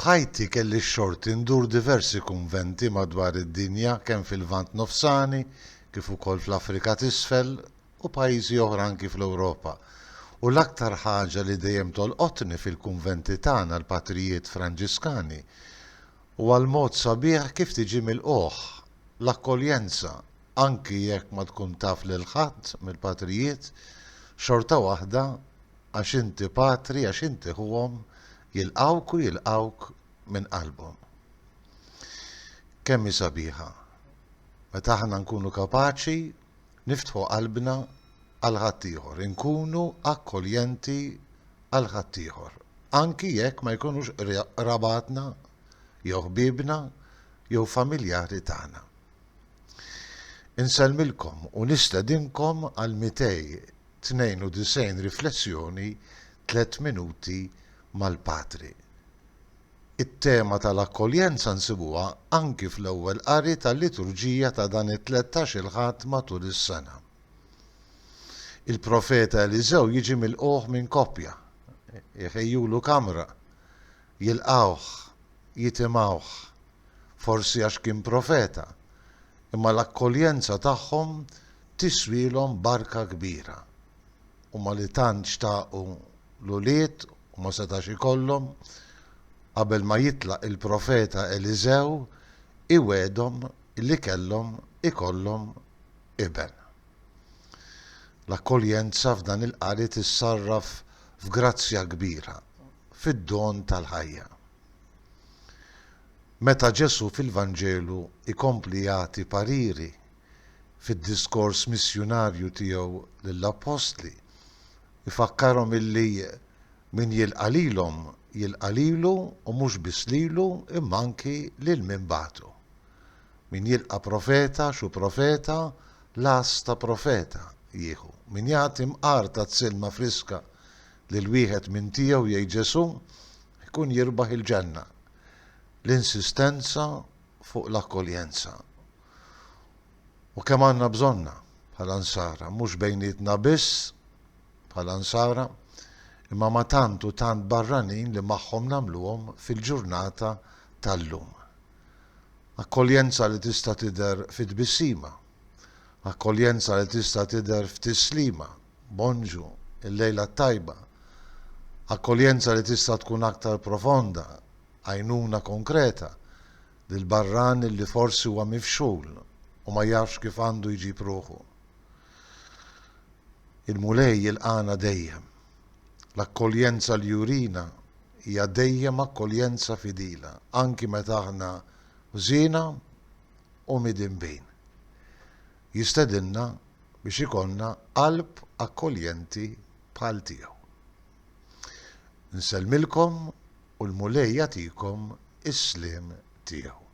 F'ħajti kelli x-xorti ndur diversi kunventi madwar id-dinja kemm fil-Lvant Nofsani kif ukoll fl-Afrika t'Isfel u pajjiżi oħra anki fl-Ewropa. U l-aktar ħaġa li dejjem tolqotni fil-kunventi tagħna l-patrijiet Franġiskani huwa l-mod sabiħ kif tiġi milqugħ, l-akkoljenza, anki jekk ma tkun taf lil ħadd mill-patrijiet, xorta waħda għax inti patri, għax inti ħuhom, jilqgħuk u jilqgħuk minn qalbhom. Kemm hi sabiħa meta aħna nkunu kapaċi niftħu qalbna għal ħaddieħor, inkunu akkoljenti għal ħaddieħor, anki jekk ma jkunux qrabatna jew ħbiebna jew familjari tagħna. Insellmilkom u nistedinkom għal 292 riflessjoni Tlett Minuti mal-Patri. It-tema tal-akkoljenza nsibuha anki fl-ewwel qari tal-liturġija ta' dan it-tlettax-il Ħadd matul is-sena. Il-profeta Eliżew jiġi milqugħ minn koppja, iħejjulu kamra, jilqgħuh, jitimgħuh, forsi għax kien profeta, imma l-akkoljenza tagħhom tiswielhom barka kbira. Huma li tant xtaqu l-ulied u ma setax ikollhom, qabel ma jitlaq il-profeta Eliżew iwegħedhom li kellhom ikollhom iben. L-akkoljenza f'dan il-qari tissarraf f'grazzja kbira, fid-don tal-ħajja. Meta Ġesù fil-Vanġelu jkompli jagħti pariri fid-diskors missjunarju tiegħu lill-appostli, ifakkarhom illi min jilqa' lilhom jilqa' lilu u mhux biss lilu imma anki lil min bagħtu. Min jilqa' profeta għax hu profeta, l-għażż ta' profeta jieħu. Min jagħti mqar tazz ilma friska lil wieħed minn tiegħu, jgħid Ġesù, ikun jirbaħ il-ġenna. L-insistenza fuq l-akkoljenza. U kemm għandna bżonnha bħala Nsara, mhux bejnietna biss bħala Nsara, imma ma' tant u tant barranin li magħhom nagħmluhom fil-ġurnata tal-lum. Akkoljenza li tista' tidher fi tbissima, akkoljenza li tista' tidher f'tislima, Bonġu, il-lejla t-tajba. Akkoljenza li tista' tkun aktar profonda, għajnuna konkreta lil barrani li forsi huwa mifxul u ma jafx kif għandu jġib ruħu. Il-Mulej jilqagħna dejjem. L-akkoljenza li jurina hija dejjem akkoljenza fidila, anki meta aħna ħżiena u midinbin. Jistedinna biex ikollna qalb akkoljenti bħal tiegħu. Insellmilkom u l-Mulej jagħtikom is-sliem tiegħu.